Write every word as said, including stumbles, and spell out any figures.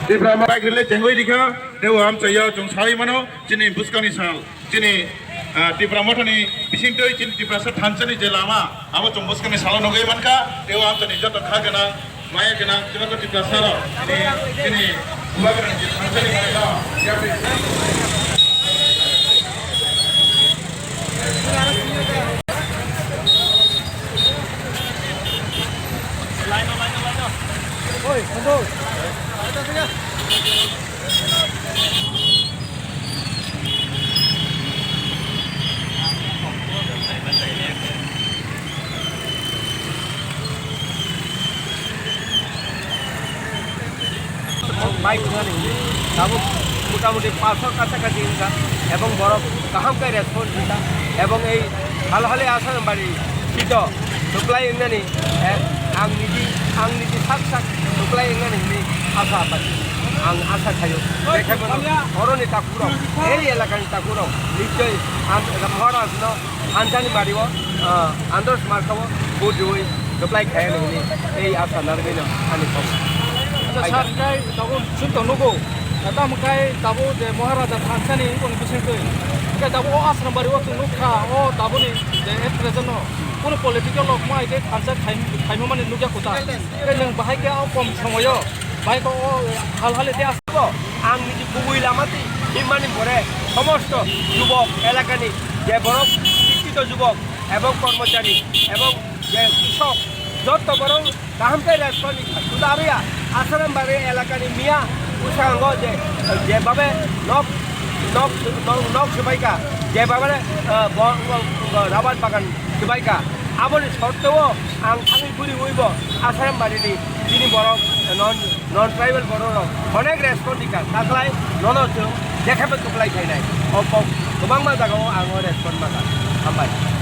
Tipra ma bike rele chengoi dikha, teo am chaya chung sai mano, chini buskani sal, chini, ah, Tipra mothani bising twi chini Tiprasa thansani je lama, abo chung buskani salo nugui mankha, teo am chini joto kha gana, maya gana, chini Tiprasa ro, chini, chini bubagra ni thansani gana, ya Bike wngani hwnwi tabuk motamuti pash kacha kachi wngkha, ebong borok kaham khe response rwkha, ebong ei Halhali Asarambari sito supply wngnani, eh, ang niji, ang niji sak sak supply wngnani hwnwi asa apari. Ang asa khaio, bekhai bono oroni takhurok, ei elakani takhurok nichoi ang Maharajno Thansani bari o, ah, Andros Marka o vote riwi reply khaina hwnwi tei asa narwgwino ani kok. Acha sir, kai tabuk chwng tong nugo. Tamo kai tabuk je Maharaja Thansani wngkoni bisingtwi. Kai tabuk o Asram bari o chwng nukha, o tabukni je at present no. Kono political rok mai khe thansa khai-, khaimani nukya kuta. Kai nwng bahai khe o kom somoyo. Bai ko o hal hale de asbo. Ang niji kubui lama twi himani pore somosto jubok elakani je borok sikkhito jubok ebong kormochari ebong je krishok jotto borok kaham khe respond ni suda aruya Asarambari elakani miya usango je je babe nok nok nok nok subaika je babe, eh, bo, bo, bo rabar bagan subaika aboni sorteo ang thangwi buri uibo Asarambari ni chini borok non Non tribal borok rok onek respond dikha, taklai nono chwng dekhaibo kwplai khainai. O kok kwbangma jagao ang o respond maka. Hambai.